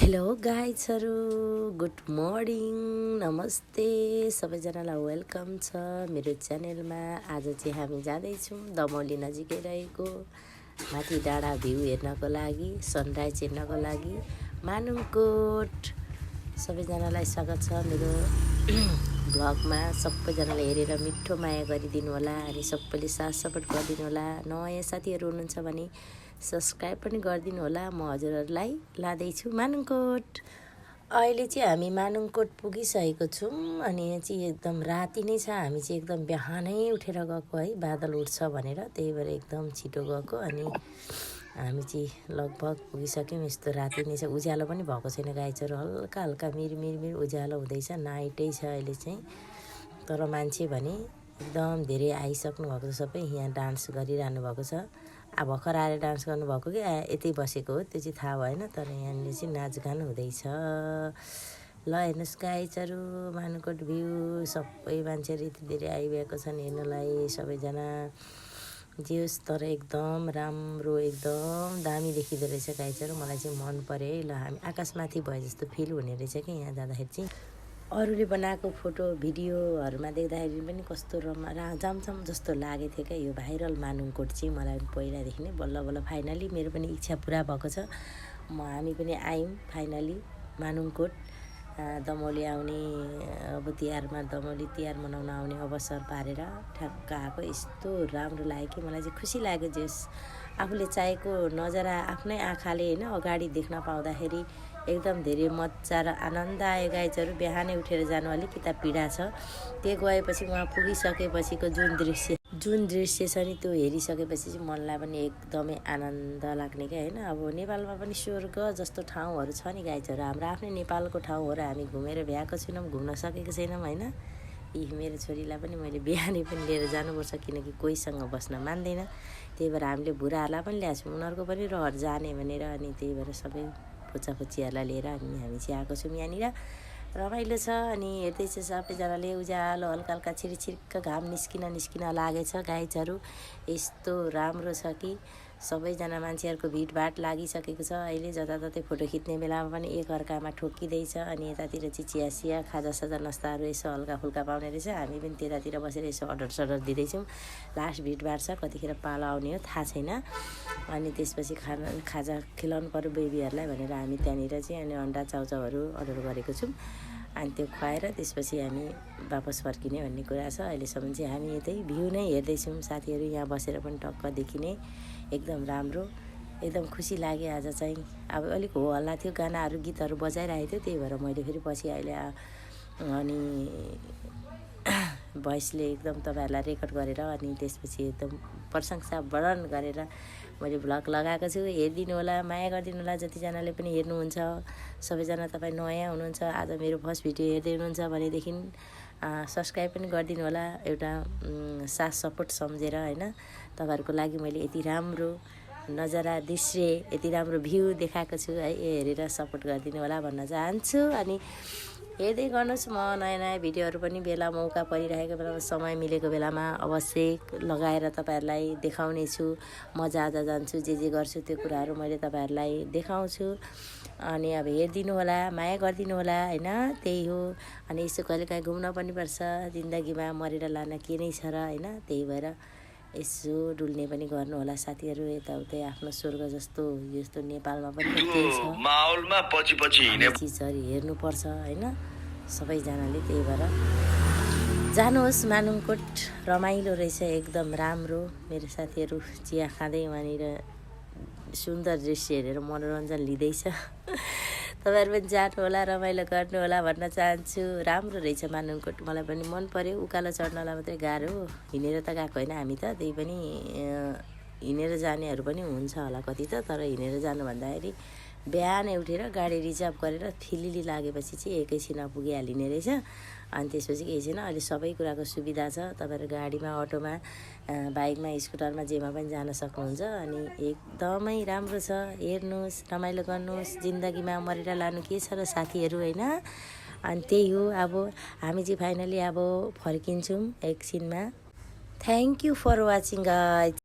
Hello गाइजहरू, good morning, नमस्ते सबैजनालाई welcome छ मेरो च्यानलमा। आज चाहिँ हामी जाँदैछौँ दमौली नजिकै रहेको माथि डाँडा भ्यू हेर्नको लागि, सनराइज हेर्नको लागि मानुङकोट। सबैजनालाई स्वागत छ मेरो भ्लगमा। सबैजनाले हेरेर मिठो माया गरिदिनु होला अनि सबैले साथ सपोर्ट गरिदिनु होला। नयाँ साथीहरू हुनुहुन्छ भने सब्सक्राइब पनि गरिदिनु होला। म हजुरहरूलाई लाँदैछु मानुङकोट। अहिले चाहिँ हामी मानुङकोट पुगिसकेको छौँ अनि यहाँ चाहिँ एकदम राति नै छ। हामी चाहिँ एकदम बिहानै उठेर गएको है, बादल उठ्छ भनेर, त्यही भएर एकदम छिटो गएको अनि हामी चाहिँ लगभग पुगिसक्यौँ। यस्तो राति नै छ, उज्यालो पनि भएको छैन गाइजहरू, हल्का हल्का मिर उज्यालो हुँदैछ, नाइटै छ अहिले चाहिँ। तर मान्छे भने एकदम धेरै आइसक्नु भएको छ। सबै यहाँ डान्स गरिरहनु भएको छ। अब भर्खर आएर डान्स गर्नुभएको कि यतै बसेको हो त्यो चाहिँ थाहा भएन, तर यहाँनिर चाहिँ नाचगान हुँदैछ। ल हेर्नुहोस् गाइजहरू, मानुङकोट भ्यू। सबै मान्छेहरू यति धेरै आइरहेको छन् हेर्नलाई, सबैजना जे होस्, तर एकदम राम्रो, एकदम दामी देखिँदो रहेछ गाइजहरू। मलाई चाहिँ मन पऱ्यो है। ल हामी आकाशमाथि भए जस्तो फिल हुने रहेछ कि यहाँ जाँदाखेरि चाहिँ। अरूले बनाएको फोटो भिडियोहरूमा देख्दाखेरि पनि कस्तो जामसम जस्तो लागेको थियो क्या यो भाइरल मानुङकोट चाहिँ। मलाई पहिलादेखि नै बल्ल बल्ल फाइनली मेरो पनि इच्छा पुरा भएको छ। हामी पनि आयौँ फाइनली मानुङकोट। दमौली आउने, अब तिहारमा दमौली तिहार मनाउन आउने अवसर पारेर ठ्याक्क आएको। यस्तो राम्रो लाग्यो कि मलाई चाहिँ खुसी लाग्यो। जस आफूले चाहेको नजारा आफ्नै आँखाले होइन अगाडि देख्न पाउँदाखेरि एकदम धेरै मजा र आनन्द आयो गाइजहरू। बिहानै उठेर जानु अलिकति पीडा छ, त्यो गएपछि वहाँ पुगिसकेपछिको जुन दृश्य छ नि त्यो हेरिसकेपछि चाहिँ मनलाई पनि एकदमै आनन्द लाग्ने क्या होइन। अब नेपालमा पनि स्वर्ग जस्तो ठाउँहरू छ नि गाइजहरू। हाम्रो आफ्नै नेपालको ठाउँहरू हामी घुमेर भ्याएको छैनौँ, घुम्न सकेको छैनौँ होइन। यी मेरो छोरीलाई पनि मैले बिहानै पनि लिएर जानुपर्छ, किनकि कोहीसँग बस्न मान्दैन। त्यही भएर हामीले बुढाहरूलाई पनि ल्याएको छौँ, उनीहरूको पनि रहर जाने भनेर। अनि त्यही भएर सबै पोचापोचीहरूलाई लिएर अनि हामी चाहिँ आएको छौँ यहाँनिर। रमाइलो छ अनि हेर्दैछ सबैजनाले। उज्यालो हल्का हल्का छिरिक घाम निस्किन लागेछ गाइजहरू। यस्तो राम्रो छ कि सबैजना मान्छेहरूको भिडभाड लागिसकेको छ अहिले। जताततै फोटो खिच्ने बेलामा पनि एकअर्कामा ठोक्किँदैछ। अनि यतातिर चाहिँ चिया खाजासाजा नास्ताहरू यसो हल्का फुल्का पाउने रहेछ। हामी पनि त्यतातिर बसेर यसो अर्डर दिँदैछौँ। लास्ट भिडभाड छ, कतिखेर पालो आउने हो थाहा छैन। अनि त्यसपछि खाजा खिलाउनु पर्यो बेबीहरूलाई भनेर हामी त्यहाँनिर चाहिँ अनि अन्डा चाउचाउहरू अर्डर गरेको छौँ। अनि त्यो खुवाएर त्यसपछि हामी वापस फर्किने भन्ने कुरा छ। अहिलेसम्म चाहिँ हामी यतै भ्यू नै हेर्दैछौँ साथीहरू। यहाँ बसेर पनि टक्क देखिने एकदम राम्रो, एकदम खुसी लाग्यो आज चाहिँ। अब अलिक हो हल्ला थियो, गानाहरू गीतहरू बजाइरहेको थियो, त्यही भएर मैले फेरि पछि अहिले अनि भोइसले एकदम तपाईँहरूलाई रेकर्ड गरेर अनि त्यसपछि एकदम प्रशंसा वर्णन गरेर मैले भ्लग लगाएको छु। हेरिदिनु होला, माया गरिदिनु होला जतिजनाले पनि हेर्नुहुन्छ। सबैजना तपाईँ नयाँ हुनुहुन्छ, आज मेरो फर्स्ट भिडियो हेर्दै हुनुहुन्छ भनेदेखि सब्सक्राइब पनि गरिदिनु होला, एउटा साथ सपोर्ट सम्झेर होइन। तपाईँहरूको लागि मैले यति राम्रो नजारा दृश्य, यति राम्रो भ्यू देखाएको छु है, हेरेर सपोर्ट गरिदिनु होला भन्न चाहन्छु। अनि हेर्दै गर्नुहोस्, म नयाँ भिडियोहरू पनि बेला मौका परिरहेको बेलामा, समय मिलेको बेलामा अवश्य लगाएर तपाईँहरूलाई देखाउने छु। म जहाँ जान्छु, जे गर्छु त्यो कुराहरू मैले तपाईँहरूलाई देखाउँछु। अनि अब हेरिदिनु होला, माया गरिदिनु होला होइन, त्यही हो। अनि यसो कहिलेकाहीँ घुम्न पनि पर्छ, जिन्दगीमा मरेर लान के नै छ र होइन। त्यही भएर यसो डुल्ने पनि गर्नु होला साथीहरू। यताउतै आफ्नो स्वर्ग जस्तो यस्तो नेपालमा पनि केही छ, माहौलमा पछि चिजहरू हेर्नुपर्छ होइन सबैजनाले। त्यही भएर जानुहोस् मानुङकोट, रमाइलो रहेछ, एकदम राम्रो। मेरो साथीहरू चिया खाँदै वहाँनिर सुन्दर दृश्य हेरेर मनोरञ्जन लिँदैछ। तपाईँहरू पनि जानु होला, रमाइलो गर्नु होला भन्न चाहन्छु। राम्रो रहेछ मानुङकोट, मलाई पनि मन पर्यो। उकालो चढ्नलाई मात्रै गाह्रो, हिँडेर त गएको होइन हामी त, त्यही पनि हिँडेर जानेहरू पनि हुन्छ होला कति त। तर हिँडेर जानु भन्दाखेरि बिहानै उठेर गाडी रिजर्भ गरेर फिलिली लागेपछि चाहिँ एकैछिनमा पुगिहालिने रहेछ। अनि त्यसपछि केही छैन, अहिले सबै कुराको सुविधा छ। तपाईँहरू गाडीमा, अटोमा, बाइकमा, स्कुटरमा, जेमा पनि जान सक्नुहुन्छ। अनि एकदमै राम्रो छ, हेर्नुहोस्, रमाइलो गर्नुहोस्। जिन्दगीमा मरेर लानु के छ र साथीहरू होइन। अनि त्यही हो, अब हामी चाहिँ फाइनली अब फर्किन्छौँ एकछिनमा। Thank you for watching guys.